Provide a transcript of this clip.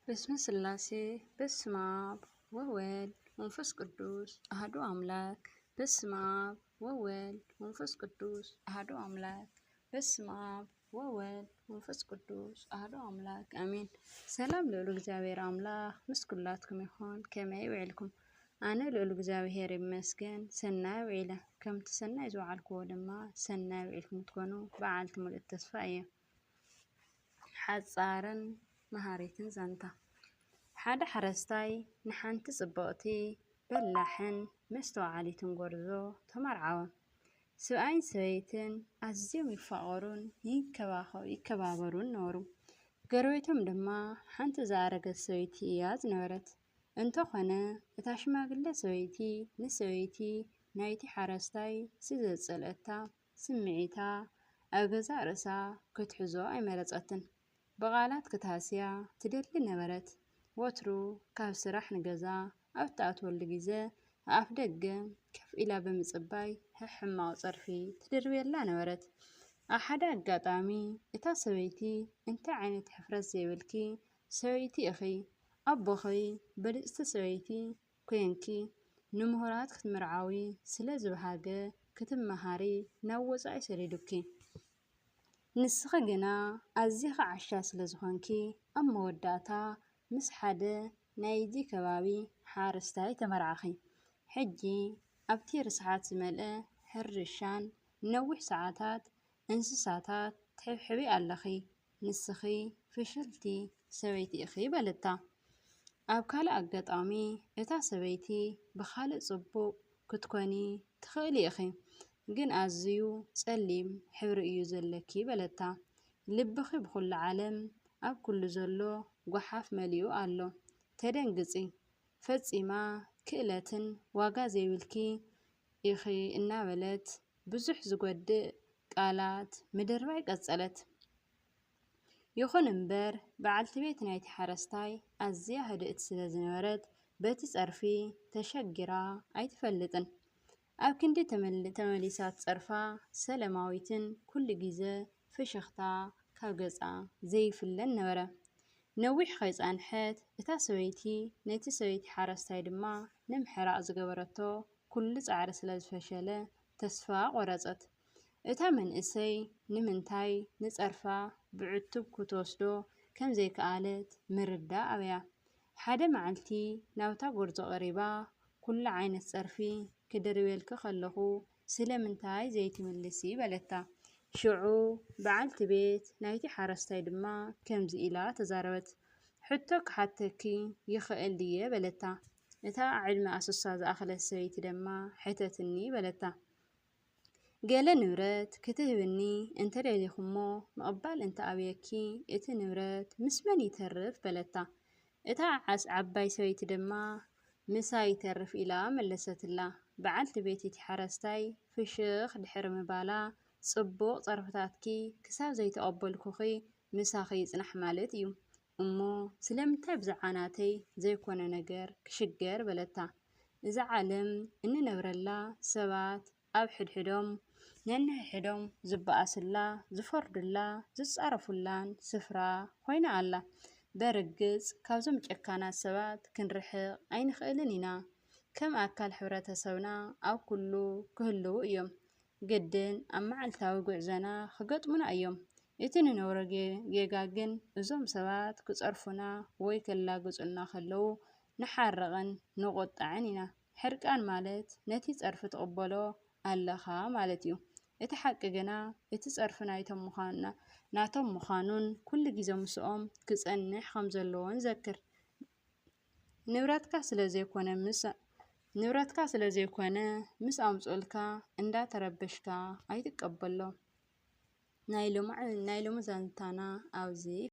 በስመ ስላሴ፣ በስመ አብ ወወልድ መንፈስ ቅዱስ አሐዱ አምላክ። በስመ አብ ወወልድ መንፈስ ቅዱስ አሐዱ አምላክ። በስመ አብ ወወልድ መንፈስ ቅዱስ አሐዱ አምላክ አሜን። ሰላም ልዑል እግዚኣብሔር አምላክ ምስ ኩላትኩም ይኹን። ከመይ ውዒልኩም? ኣነ ልዑል እግዚኣብሔር ይመስገን ሰናይ ውዒለ። ከምቲ ሰናይ ዝወዓልክዎ ድማ ሰናይ ውዒልኩም ክትኮኑ በዓልቲ ሙሉእ ተስፋ እየ። ሓጻርን መሃሪትን ዛንታ። ሓደ ሓረስታይ ንሓንቲ ጽብቕቲ፣ በላሕን መስተውዓሊትን ጎርዞ ተመርዓወ። ስብኣይን ሰበይትን ኣዝዮም ይፋቐሩን ይንከባኸ-፣ ይከባበሩን ነበሩ። ጎረቤቶም ድማ ሓንቲ ዝኣረገት ሰበይቲ እያ ዝነበረት። እንተኾነ፣ እታ ሽማግለ ሰበይቲ ንሰበይቲ ናይቲ ሓረስታይ ስለ ዘጸልአታ፣ ስምዒታ ኣብ ገዛእ ርእሳ ክትሕዞ ኣይመረጸትን። ብቓላት ክትሃስያ ትደሊ ነበረት። ወትሩ ካብ ስራሕ ንገዛ ኣብ እትኣትወሉ ግዜ፣ ኣፍ ደገ ኮፍ ኢላ ብምጽባይ፣ ሕማቕ ጸርፊ ትድርብየላ ነበረት። ኣብ ሓደ ኣጋጣሚ፣ እታ ሰበይቲ፣ "እንታይ ዓይነት ሕፍረት ዘይብልኪ ሰበይቲ ኢኺ? ኣቦኺ ብልጽቲ ሰበይቲ ኮንኪ፣ ንምሁራት ክትምርዓዊ ስለ ዝበሃገ፣ ክትመሃሪ ናብ ወጻኢ ሰዲዱኪ። ንስኺ ግና ኣዚኺ ዓሻ ስለ ዝኾንኪ፣ ኣብ መወዳእታ ምስ ሓደ ናይዚ ከባቢ ሓረስታይ ተመርዓኺ። ሕጂ ኣብቲ ርስሓት ዝመልአ ሕርሻን ንነዊሕ ሰዓታት እንስሳታት ትሕብሕቢ ኣለኺ። ንስኺ ፍሽልቲ ሰበይቲ ኢኺ" በለታ። ኣብ ካልእ ኣጋጣሚ፣ እታ ሰበይቲ ብኻልእ ጽቡቕ ክትኮኒ ትኽእሊ ኢኺ፣ ግን ኣዝዩ ጸሊም ሕብሪ እዩ ዘለኪ በለታ። ልብኺ ብኹሉ ዓለም ኣብ ኩሉ ዘሎ ጓሓፍ መሊኡ ኣሎ። ተደንግጺ። ፈጺማ ክእለትን ዋጋ ዘይብልኪ ኢኺ እናበለት ብዙሕ ዝጎድእ ቃላት ምድርባይ ቀጸለት። ይኹን እምበር፣ በዓልቲ ቤት ናይቲ ሓረስታይ ኣዝያ ህድእቲ ስለ ዝነበረት፣ በቲ ጸርፊ ተሸጊራ ኣይትፈልጥን። ኣብ ክንዲ ተመል-፣ ተመሊሳ ትጸርፋ፣ ሰለማዊትን ኩሉ ግዜ ፍሽኽታ ካብ ገጻ ዘይፍለን ነበረ። ነዊሕ ከይጸንሐት፣ እታ ሰበይቲ ነቲ ሰበይቲ ሓረስታይ ድማ ንምሕራቕ ዝገበረቶ ኩሉ ጻዕሪ ስለ ዝፈሸለ፣ ተስፋ ቆረጸት። እታ መንእሰይ ንምንታይ ንጸርፋ ብዕቱብ ክትወስዶ ከም ዘይከኣለት ምርዳእ ኣብያ። ሓደ መዓልቲ ናብታ ጎርዞ ቀሪባ፣ "ኩሉ ዓይነት ጸርፊ ክድርብየልኪ ከለኹ ስለምንታይ ዘይትምልሲ?" በለታ። ሽዑ በዓልቲ ቤት ናይቲ ሓረስታይ ድማ ከምዚ ኢላ ተዛረበት፣ "ሕቶ ክሓተኪ ይኽእል ድየ?" በለታ። እታ ዕድመኣ ስሳ ዝኣኸለት ሰበይቲ ድማ ሕተትኒ በለታ። "ገለ ንብረት ክትህብኒ እንተደሊኹሞ ምቕባል እንተኣብየኪ፣ እቲ ንብረት ምስ መን ይተርፍ?" በለታ። እታ ዓስ-፣ ዓባይ ሰበይቲ ድማ "ምሳይ ይተርፍ" ኢላ መለሰትላ። በዓልቲ ቤት እቲ ሓረስታይ ፍሽኽ ድሕሪ ምባላ፣ "ጽቡቕ ጸርፍታትኪ ክሳብ ዘይተቐበልኩኺ ምሳኺ ይጽናሕ ማለት እዩ። እሞ ስለምንታይ ብዛዕባ ናተይ ዘይኮነ ነገር ክሽገር?" በለታ። እዛ ዓለም እንነብረላ ሰባት ኣብ ሕድሕዶም ነንሕድሕዶም ዝበኣሱላ፣ ዝፈርዱላ፣ ዝጻረፉላን ስፍራ ኮይና ኣላ። በርግጽ ካብዞም ጨካናት ሰባት ክንርሕቕ ኣይንኽእልን ኢና። ከም ኣካል ሕብረተሰብና ኣብ ኩሉ ክህልዉ እዮም። ግድን ኣብ መዓልታዊ ጉዕዞና ክገጥሙና እዮም። እቲ ንነብሮ ጌ-፣ ጌጋ ግን እዞም ሰባት ክጸርፉና ወይ ከላግጹና ከለዉ ንሓርቕን ንቑጣዕን ኢና። ሕርቃን ማለት ነቲ ጸርፊ ትቕበሎ ኣለኻ ማለት እዩ። እቲ ሓቂ ግና እቲ ጸርፊ ናይቶም ምዃንና-፣ ናቶም ምዃኑን ኩሉ ግዜ ምስኦም ክጸንሕ ከም ዘለዎን ዘክር። ንብረትካ ስለ ዘይኮነ ምስ-፣ ንብረትካ ስለ ዘይኮነ ምስ ኣምጽኡልካ እንዳተረበሽካ ኣይትቀበሎ። ናይ ሎማ-፣ ናይ ሎሚ ዛንታና ኣብዚ